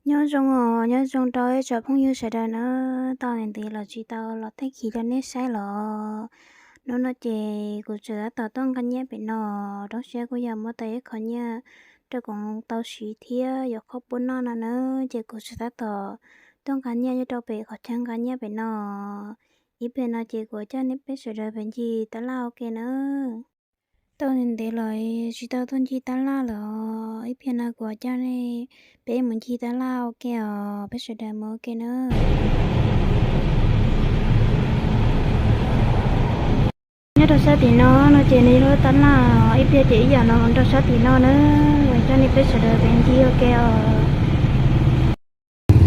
Nyob zoo os, nyob zoo rau ib tsoom phooj ywg sawv daws na, tau ntev ntev los tsis tau los thaij khiv rau nej saib los. Hnub no ces kuv tseem tab tom tuaj nqa nyiaj pem no, rau siab kuj yog muab tau ib qho nyiaj rau kuv tau siv thiab yuav khaub pub noj no na, ces kuv tseem tab tom tuaj nqa nyiaj nyob rau pem qhov chaw nqa nyiaj pem no. Ib pliag no ces kuv coj nej peb sawv daws pem ncig tab laj ua ke na. Tau ntev ntev los tsis tau tuaj ncig tab laj lawm os, ib pliag no kuv coj nej peb mus ncig tab laj ua ke os, peb sawv daws mus ua ke na. Nyob rau sab tim no no ces nws yog lub tab laj, ib pliag ces ib yam no mus rau sab tim no na, coj nej peb sawv daws pem ncig ua ke os.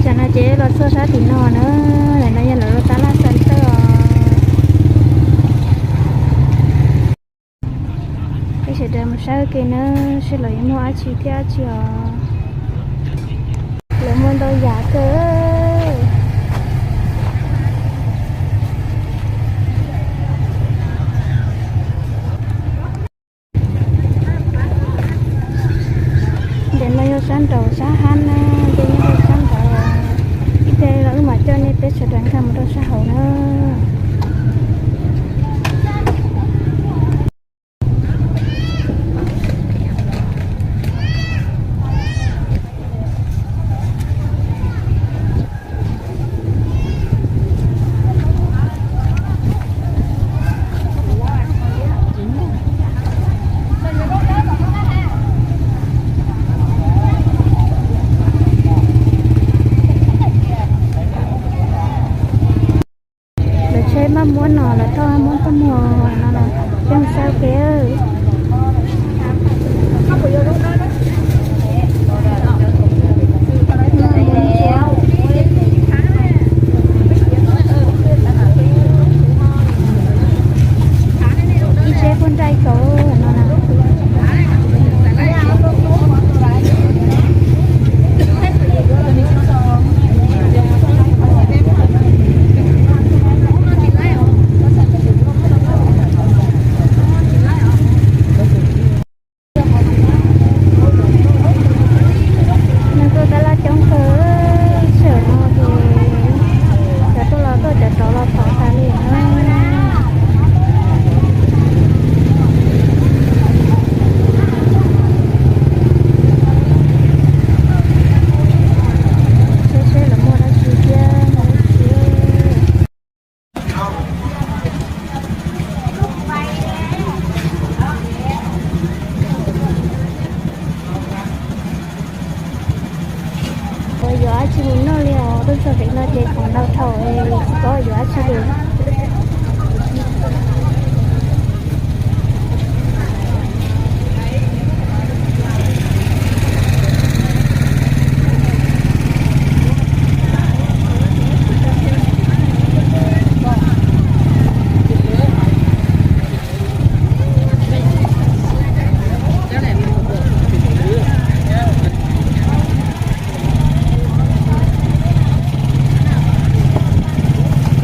Tam no ces los txog sab tim no na, ntawm no yog lawv lub tab laj xav tawj os. Peb sawv daws mus saib ua ke na, seb lawv yuav muaj dab tsi thiab dab tsi os. Lawv muaj ntau yam kawg. Ntawm no yog sab nraud sab hab na, ces nyob rau sab nraud. Ib pliag los wb mam coj nej peb sawv daws nkag mus rau sab hauv na. Lawv tsheb maj muab no, lawv thauj maj muab tuaj muag no na, peb mus saib ua ke. Ib tsheb pub nraj ib kauv no na. Neeg tuaj tab laj coob kawg, sij hawm no ces cov tuaj los tuaj, cov rov los rov tas li na. Seb seb lawv muaj dab tsi thiab, muaj dab tsi. Ua yuav dab tsi mus noj li os, tuaj txog pem no ces khoom ntau dhau, tsis paub yuav dab tsi li.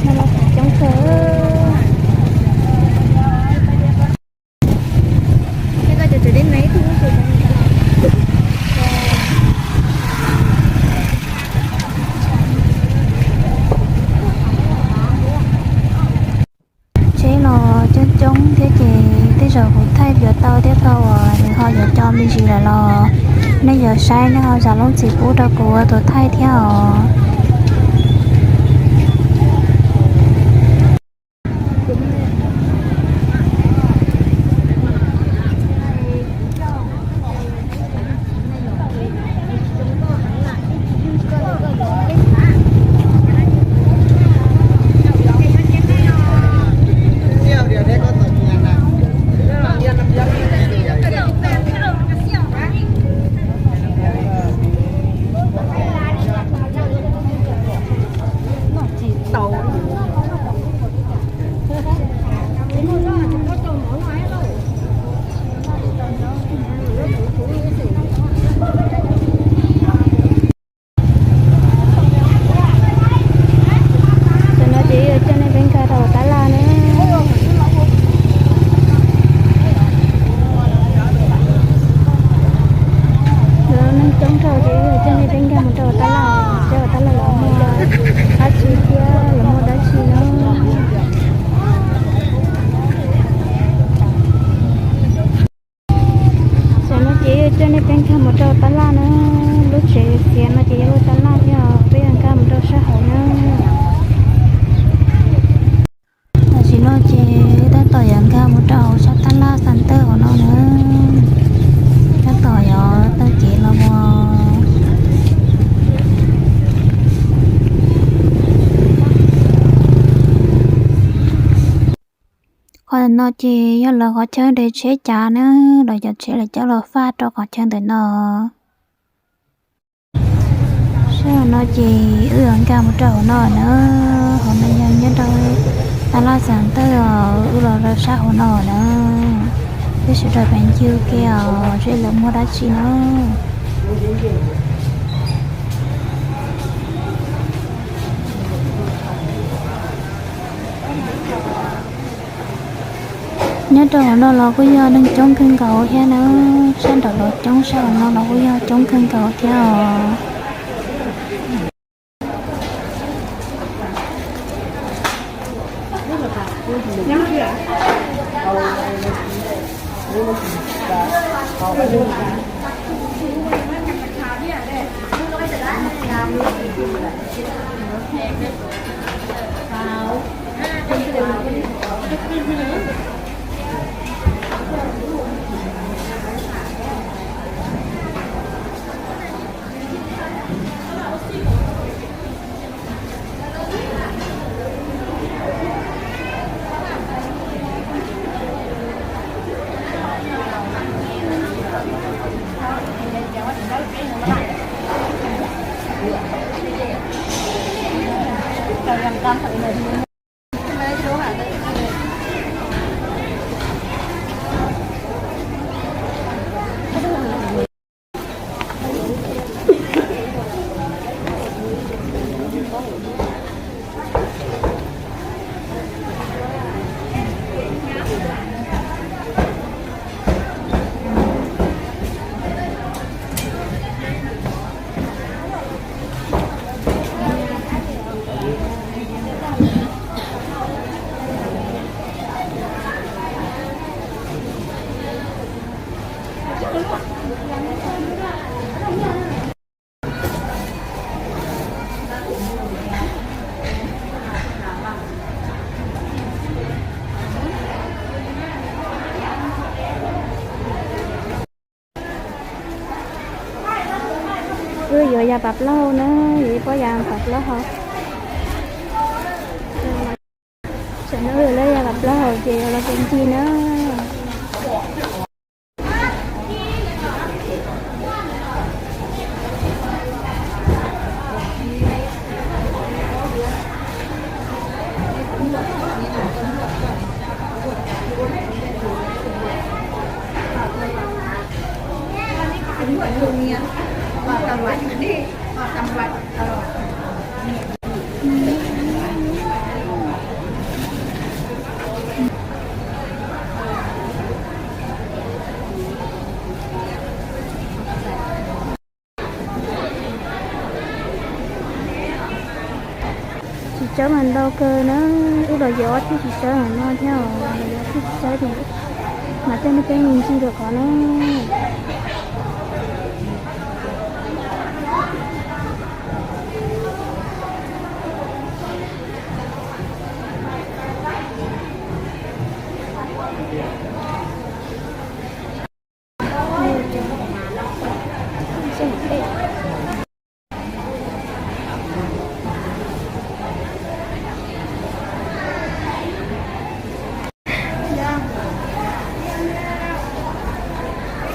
No los coob kawg. Tsheb los coob coob thiab ces tej zaum kuv thaij yuav tau thiab thaum uas nws ho yuav co me ntsis lawm los nej yuav saib nej ho zam lub txim pub rau kuv ua tus thaij thiab os. Ntawm no ces yog lawv qhov chaw nres tsheb cav na, lawv cov tsheb lawv coj los faj rau qhov chaw ntawm no. Sab hauv no ces wb yuav nkag mus rau hauv no na, hauv no yog nyob rau Tab Laj Xeev Tawj os, wb los rau sab hauv no na. Peb sawv daws peb ncig ua ke os, seb lawv muag dab tsi na. Nyob rau hauv no los kuj yog neeg coob kawg nkaus thiab na, sab nraum los coob, sab hauv no los kuj yog coob kawg nkaus thiab os. Wb yuav yas pas plaub hau na, yuav ib pob yas pas plaub hau. Tam no wb yuav lawv yas pas plaub hau ces yuav los pem ncig na. Txiv tsawb mas ntau kawg na, wb los yuav ob tug txiv tsawb no thiab os, los yuav ob tug txiv tsawb ces mam coj nej peb mus ncig dua qhov na.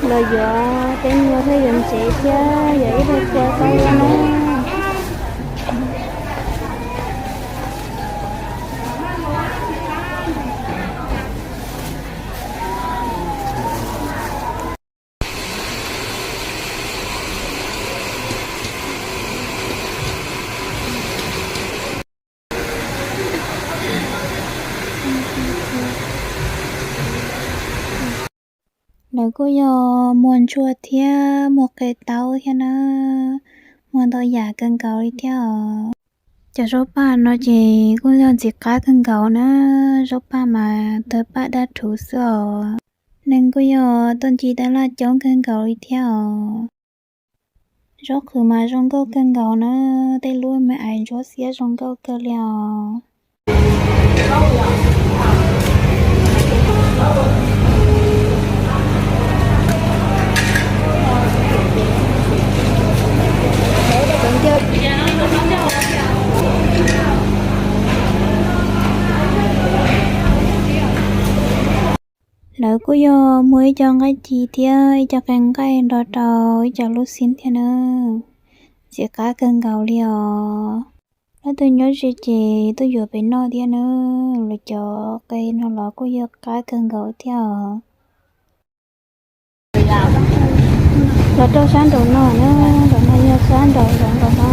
Los yuav peb nyuag thiab yuav ntsev thiab yog ib pliag kua tau na. Lawv kuj yog muag ntsuag thiab muag qe taub thiab na, muag ntau yam kawg nkaus li thiab os. Cov zaub paj no ces kuj yog ntxim qab kawg nkaus na, zaub paj mas tawg paj dab rhuv xwb os. Neeg kuj yog tuaj ncig taj laj coob kawg nkaus li thiab os. Zaub qhwv mas zoo nkauj kawg nkaus na, tej lub me ais ntsuab xiab zoo nkauj kawg li os. Lawv kuj yog muag ib co nqaij ci thiab ib co qe nqaij nrog rau ib co lub xib thiab na. Ntxim qab kawg nkaus li os. Leej twg nyob ze ces tuaj yuav pem noj thiab na. Lawv cov qe no los kuj yog qab kawg nkaus thiab os. Los rau sab nraum no na, nraum no yog sab nraum zoov nraum no.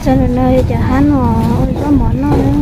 Sab nraum no yog cov hab no ua zaub mov noj na.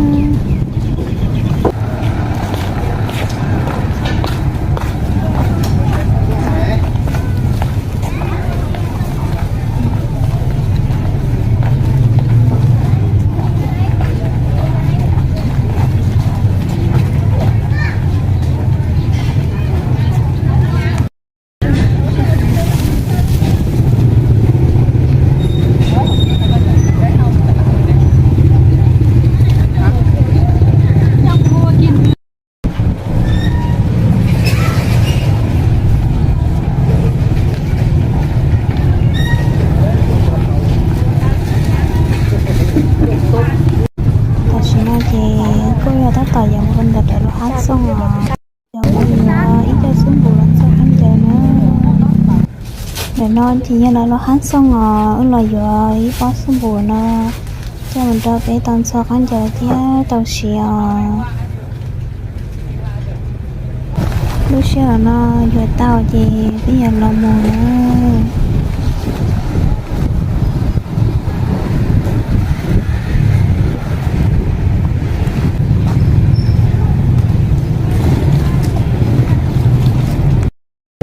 Tam sim no ces kuj yog tab tom yuav mus rau ntawm lub hab xooj os. Yuav mus yuav ib co xub npum los txog khaub ncaws na. Ntawm no ces yog lawv lub hab xooj os, wb los yuav ib pob xub npum no coj mus rau peb tau ntxhua khaub ncaws thiab tau siav os. Lub sij hawm no yuav tau ces peb yuav los mus na.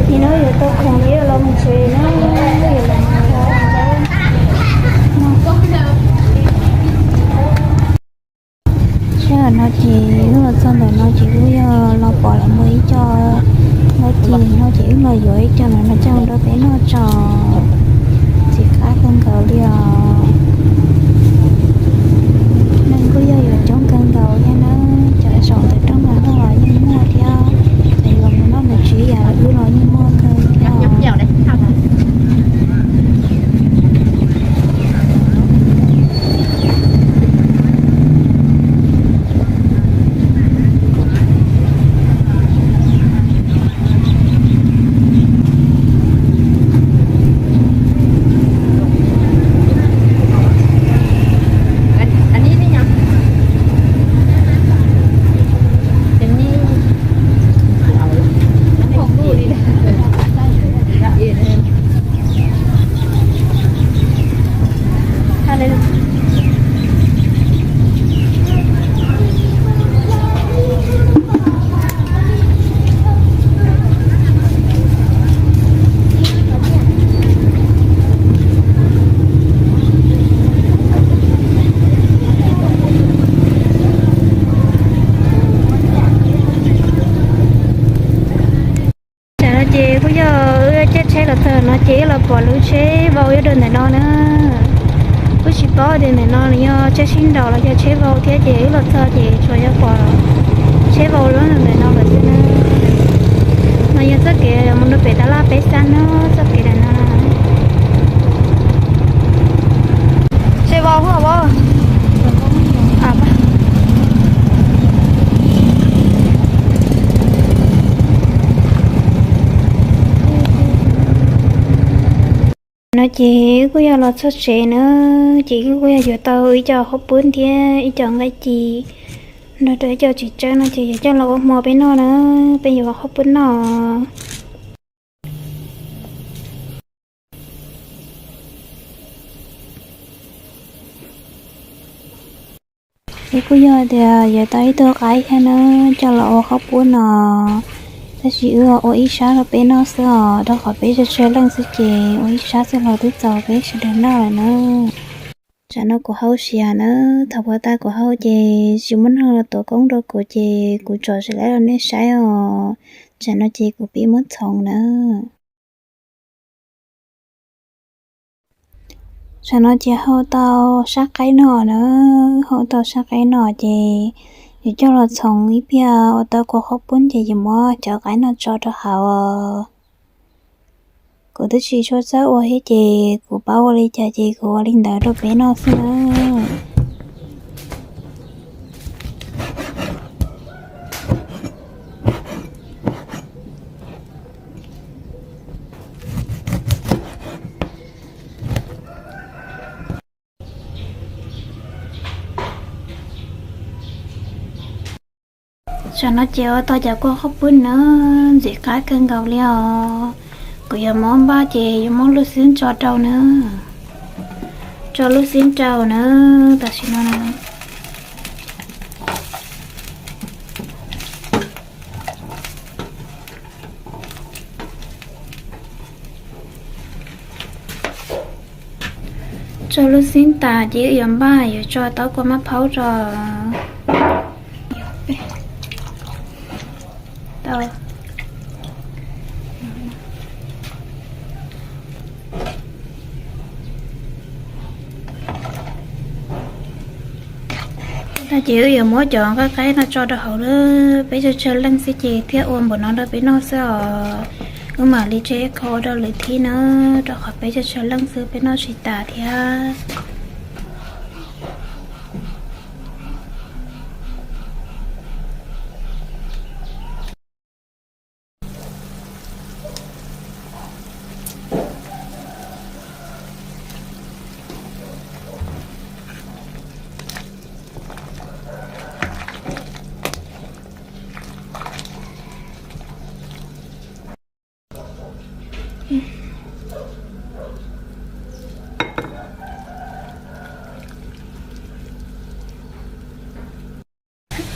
Nim no yuav tau khoom ces los mus tsev na, yuav los mus tsev. Sij hawm no ces wb los txog ntawm no ces wb yog los pom lawv muag ib co nqaij ci no ces wb los yuav ib co ntawm no coj mus rau peb noj tso. Ntxim qab kawg nkaus li os. Neeg kuj yog yuav coob kawg nkaus thiab na, cov zaum ntawm rooj no noj los yeej muaj thiab, cov yuav mus noj ntawm tsev yam wb los yeej muaj kawg thiab. Tam no ces kuj yog wb caij tsheb los txog no ces wb los pom lub tsheb vau nyob rau ntawm no na. Kuj tsis paub tias ntawm no nws yog tsheb sib nraus los yog tsheb vau thiab ces wb los txog ces tsuas yog pom tsheb vau lub ntawm no lawm xwb na. No yog txoj kev mus rau pem tab laj peb xab na, txoj kev ntawm no na. Tsheb vau hos vau. No ces wb kuj yog los txog tsev na, ces wb kuj yog yuav tau ib co hauv pub thiab ib co nqaij ci nrog rau ib co txiv tsawb no ces yuav coj los ua hmo peb noj na, peb yuav ua hauv pub noj. Wb kuj yog tias yuav tau ib tug qaib thiab na, coj los ua hauv pub no, tab sis wb ua ib sab rau peb noj xwb os, rau qhov peb tsawg tsawg leej xwb ces ua ib sab xwb los twb txaus peb sawv daws noj lawm na. Tsam no kuv hau siav na, thaum puag ta kuv hau ces tsis muaj neeg los tuav koob rau kuv ces kuv tsom tsis laib rau nej saib os. Tsam no ces kuv pib muab txhoov na. Tsam no ces hau tau sab qaib no na, hau tau sab qaib no ces Yuav coj los txhoov ib pliag ua tau kua qhaub poob ces yuav muab cov qaib no tso rau hauv. Kuv twb tsis tshua txawj ua thiab ces kuv paub ua li cas ces kuv ua li ntawd rau peb noj xwb na. Tam no ces ua tau cov kua qhaub poob na, ntxim qab kawg nkaus li os. Kuv yuav muab npaj ces yuav muab lub xib tso rau na. Tso lub xib rau na, tam sim no na. Tso lub xib tas ces wb yuav npaj yuav tso tau kua mab phaub rau. Tag ces wb yuav muab cov nqaij qaib no tso rau hauv lawm, peb tsawg tsawg leej xwb ces thiaj ua npaum no rau peb noj xwb os. Wb mam li tseg qho ua rau lwm thib na, rau qhov peb tsawg tsawg leej xwb peb noj tsis tas thiab.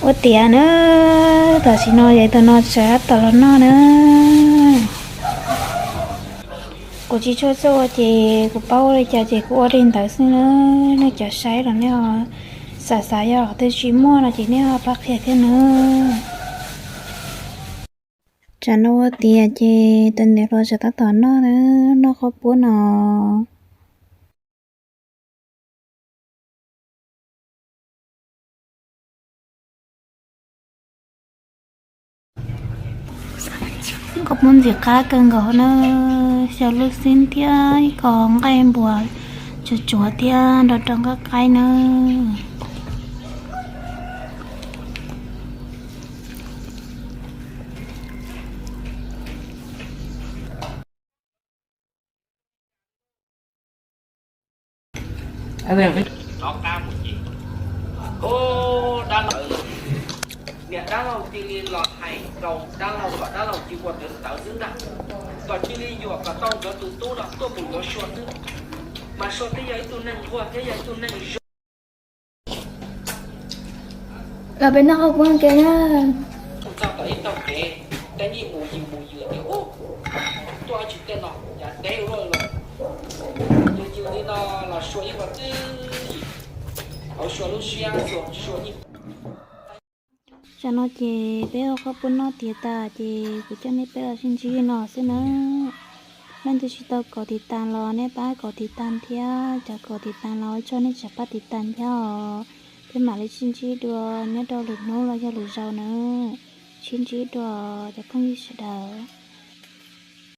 Ua tiav na, tam sim no yog tus no sawv tab tom los noj na. Kuv tsis tshua txawj ua ces kuv paub ua li cas ces kuv ua li ntawd xwb na. Nej cov saib los nej ho xav xav yog qhov twg tsis muaj no ces nej ho pab qhia thiab na. Tsam no ua tiav ces tus niam hluas sawv tab tom noj na, noj qhaub poob no. Kua poob ntxim qab kawg nkaus na, xyaw lub xib thiab ib co nqaij npuas tsuav tsuav thiab nrog rau nqaij qaib na. Niam dab laug cia li los hais rau dab laug kom dab laug cia ua ntawv ntawv xwb ntag, kom cia li yuam kom tau nkawd tus tub no tuaj mus yuav Sua xwb, mas Sua twb yog ib tug neeg nquag thiab yog ib tug neeg zoo. Los peb noj qhaub poob ke na. Txog tom ib tog kev, tej nyij mus yws mus yws tias, Ub, tuaj tsis tej no, cas deb ua luaj los. Yws yws li no los Sua yeej ua twj ywm hauv Sua lub siab, Sua yeej. Tsam no ces peb ua qhaub poob noj tiav tas ces kuv coj nej peb los sib ntsib li no xwb na. Leej twg tsis tau kov tiv tas los nej pab kov tiv tas thiab, cov kov tiv tas los ua tsaug nej tseem pab tiv tas thiab os. Peb mam li sib ntsib dua nyob rau lwm hnub los yog lwm zaus na. Sib ntsib dua cov phooj ywg sawv daws.